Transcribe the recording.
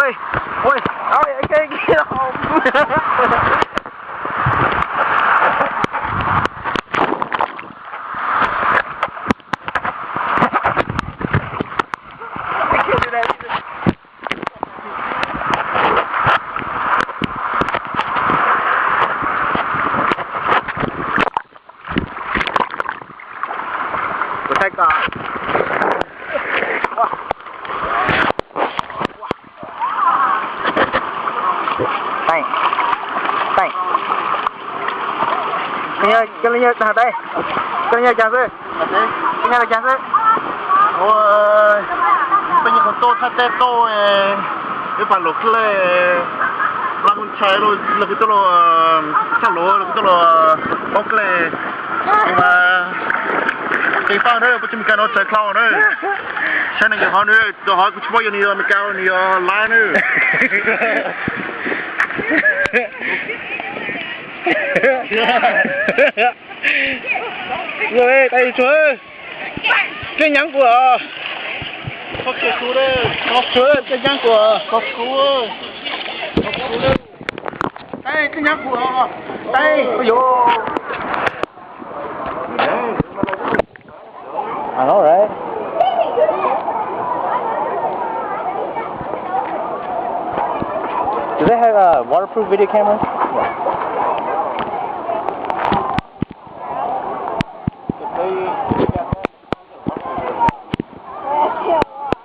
Ôi, ôi, ôi, cái kia không. Của Thanh à? Thanks. Thanks. Koj li nyob tag teb. Koj li nyob cas xwb? Koj nyob li cas xwb? Peb nyob qhov tuaj thaj teb tuaj, ib pas luam dlej, laj ntshai los kuj tuaj los, thaj luam los kuj tuaj los, paub dlej. Mas ceev faj na, peb tsis Meskas no txawv dlhau na. Saib neeg nkawd hov na, rau hov kuv tsis paub yog nws yog Meskas nws yog Lav na. Tais tsua, tij nyav kuv, tij nyav kuv, tij nyav kuv, tij, ua yuav. I know, right? Do they have a waterproof video camera? Yeah.